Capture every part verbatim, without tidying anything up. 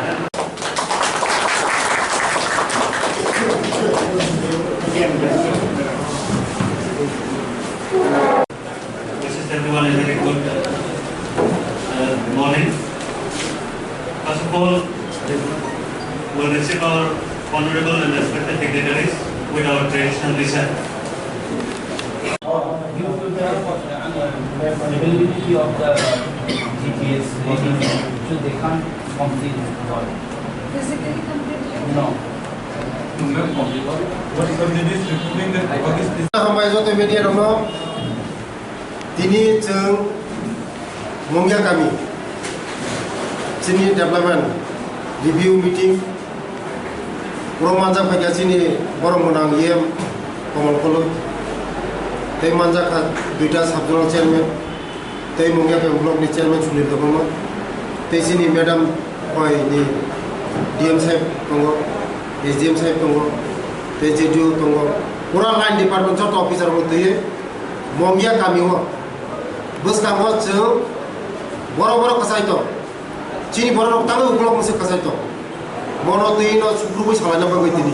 Wishes everyone a very good, uh, morning. First of all, we'll receive our honorable and respected dignitaries with our traditional descent. Due to the unavailability of the G P S reading, so they can't complete the work. Physically complete? No. Hambai joto media rokno. Tini chwng Mungya kami chini development review meeting oro manjak phaikha chini borok mwnang E M Kamal Koloi, tei manjak kha duita sub zonal chairman, tei Mungya kami block ni chairman Sunil Debbarma, tei chini madam bai ni D M saheb tongo, S D M saheb tongo, tei J D O tongo, pura line department joto officer rok twiwi Mongya kami o bwskango chwng borok borok kwchai tong. Chini borok rok tangwi ukulok mwswk kwchai tong. Bono twi no sukrubwi salaina bagwi tini.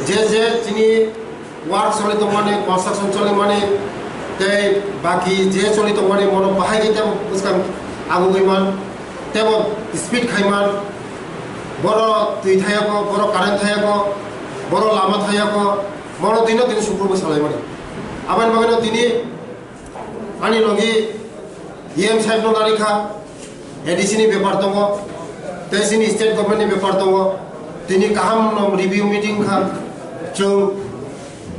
Je je chini work choli tongmani, construction choli mani, tei baki je choli tongmani bono bahai khe tebo bwskang agugwi man, tebo speed khai man, boro twi thayako, boro current thayako, boro lama thayako, bono twi no tini sukrubwi salai mani. Aboni bagwi no tini ani logi E M saheb no nari kha, A D C ni bepar tongo, tei chini state government ni bepar tongo. Tini kaham no review meeting kha, chwng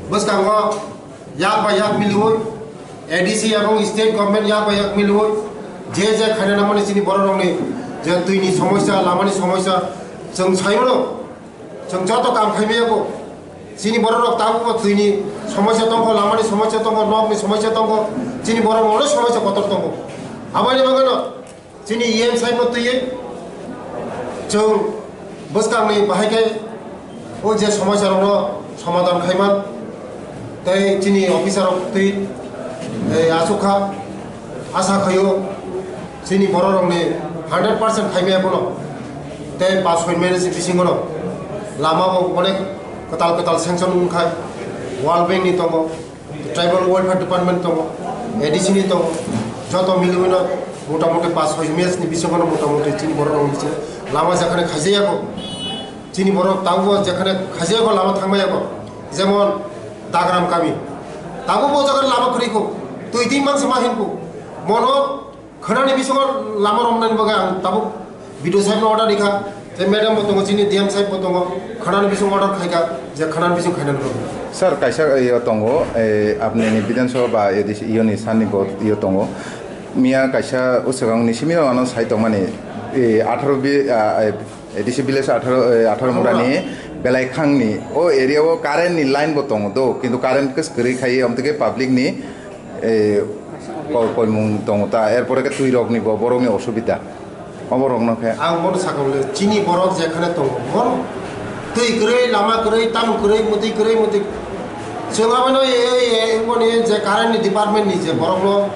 bwskango yak bai yak miliwi, A D C ebong state government yak bai yak miliwi, je je khaina nangmani chini borok rokni je twi ni somosya, lama ni somosya, chwng sai mano. Chwng joto kam khai maya bo. Chini borok rok tabuk bo twi ni somosya tongkho, lama ni somosya tongkho, nok ni somosya tongkho. Chini borok rok somosya kotor tongkho. Aboni bagwi no chini E M saheb no twiwi chwng bwskang ni bahai khe o je somosya rok no somadhan khai man. Tei chini officer rok twi, eh, aswk kha. Asa khaio chini borok rokni hundred percent khaimaya bono. Tei pas hoi minutes ni bisingo no lama bo onek kwtal kwtal sanction wngkha, World Bank ni tongo, Tribal Welfare Department tongo, A D C ni tongo, joto miliwi no motamuti pas hoi minutes ni bisingo no motamuti chini borok rokni bisingo lama jekhane khaijaya kho. Chini borok tabuk jekhane khaijaya kho lama thangmaya kho, jemon Dagram kami. Tabuk bo jaga lama kwrwi kho, twi twi mangsa ma hin kho. Bono khwnani bisingo lama romnani bagwi ang tabuk B D O saheb no order rikha, tei madam bo tongo, chini D M saheb bo tongo, khwnani bisingo order khaikha je khwnani bising khainani bagwi. Sir, kaisa, eh, yo tongo, eh, apni ni Bidhan Sabha ba A D C yo ni sani bo yo tongo. Miya kaisa uswkang ni simi ano sai tongmani, eh, atharo bi, ah, eh, A D C village atharo, eh, atharo mura ni Belaikhang ni o area o current ni line bo tongo do, kintu current kwswk kwrwi khai, amtwkhe public ni, eh, ko-, koimung tongo ta, er pore khe twi rok ni bo borok ni osubida, obo rok no khe. Ang bono sakha bole, chini borok jekhane tongo, bono twi kwrwi, lama kwrwi, tamo kwrwi, mwtwi kwrwi, mwtwi. Chwng abono, eh, eh, eh, boni je current ni department ni je borok no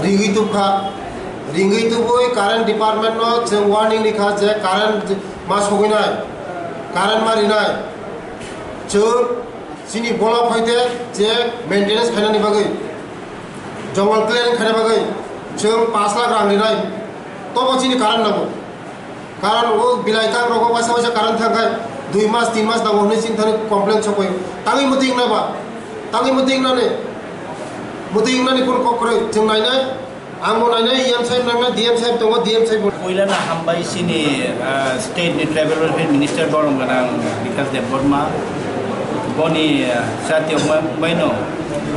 ringwi tubkha, ringwi tubui current department no chwng warning rikha je current ma sogwinai, current ma rinai. Chwng chini bola phaite je maintenance khainani bagwi, jungle clearing khaina bagwi chwng pash lakh rang rinai, tobo chini current nango. Karon o bilai thang rogo waisa waisa karon thang khai dui mas tin mas nango hwnwi chini thani complain sokoi. Tangwi mwtwi wngna ba? Tangwi mwtwi wngnani? Mwtwi wngnani kun kok kwrwi? Chwng nainai. Ang bo nainai, E M sahib nangnai, D M sahib tongo, D M sahib bo. Puila na hambai chini, ah, state ni tribal welfare minister borom gwnang Bikash Debbarma. Boni, ah, sati wngma wngbaino,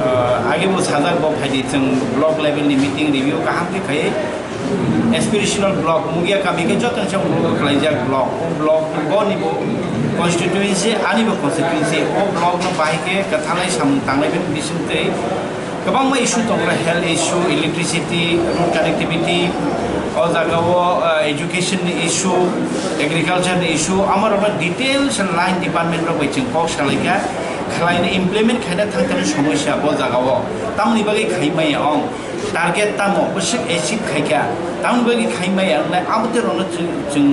ah, age bo sajak bo phaidi chwng block level ni meeting review kaham khe khai. Aspirational block, Mugia kami khe joto ni samung khlaijak block. O block bo ni bo constituency, ani bo constituency. O block no bahai khe kwthalai samung tanglai bini bising twi kwbangma issue tongo, health issue, electricity, road connectivity, o jaga o, ah, education ni issue, agriculture ni issue, amo rok no details line department rok bai chwng kok salai kha, khlai ni implement khaina thang thang somosya bo jaga o. Tamoni bagwi khai maya ong. Target tamo bwswk achieve khaikha, tamoni bagwi khaimaya wngnai, abo tei rokno chwng, chwng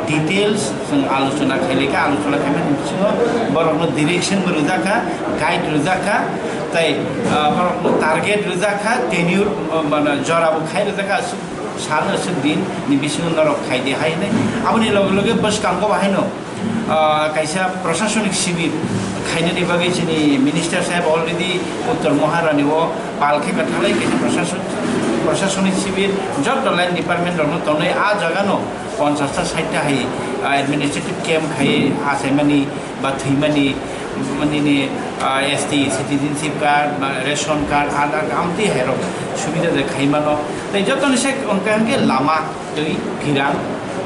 details chwng alochona khailaikha, alochona khaimani bisingo borokno direction bo rwjakha, guide rwjakha, tei, ah, borokno target rwjakha, tenure, ah, mane jorabo khai rwjakha, aswk sal aswk din ni bisingo norok khaidi hai hinwi. Aboni loge loge bwskango bo haino ah, kaisa prosasonik sibir khainani bagwi chini minister saheb already Uttor Maharani o pal khe kwthalai kaisa prosason-, prosasonik sibir joto line department rokno tonwi a jagano ponchash ta sait ta hai, ah, administrative camp khai achaimani ba thwimani nini, ah, S T citizenship card ba ration card, Aadhaar card amtwi hai rok subida de khaimano. Tei jotoni se hwnkhe hwnkhe lama twi phirang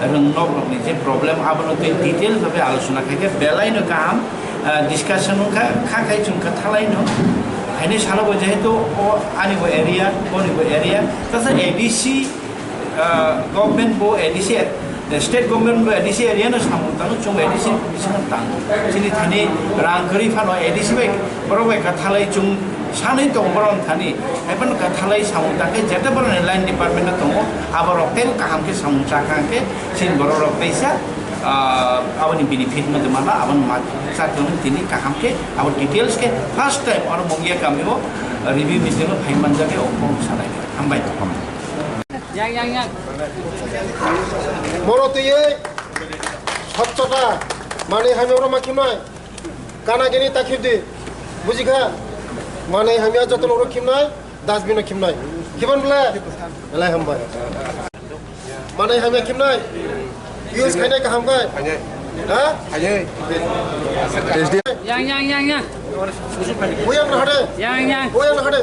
rwng nok rokni je problem abono twi detail bhabe alochona khai khe belai no kaham, ah, discussion wngkha, kha khai chwng kwthalai no. Haini salo bo jehetu o ani bo area, boni bo area, tasa A D C, ah, government bo A D C, state government bo A D C area no samung tango, chwng A D C bisingo tango. Chini thani rang kwrwi phano A D C bai Borok bai kwthalai chwng sanwi tongo borok thani. Haiphano kwthalai samung tangkhe jeta borokni line department o tongo, aborok tei kaham khe samung chakha hwnkhe chini borok rok teisa, ah, aboni benefit no mano, aboni ma chatung tini kaham khe abo details khe first time oro Mungia kami o review meeting o phai manjakhe o kok sanai. Hambai. Yang, yang, yang. Moro twiwi sotchota manwi hamya oro ma khimnai. Kana gini ta khibdi. Bujikha? Manai hamya joto nokro khimnai, dustbin o khimnai. Khibon bla? Belai hambai. Manai hamya khimnai. Use khainai kaham kai. Ha? Yang, yang, yang, yang. Boyang na hade. Yang, yang. Boyang na hade.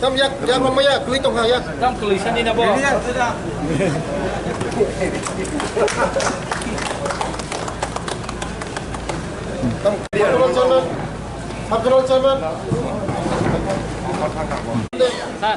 Tam yak, yak roma yak, kli tong ha yak. Tam kli sani na bo. Tam, General Chairman, Sub General Chairman. Sir.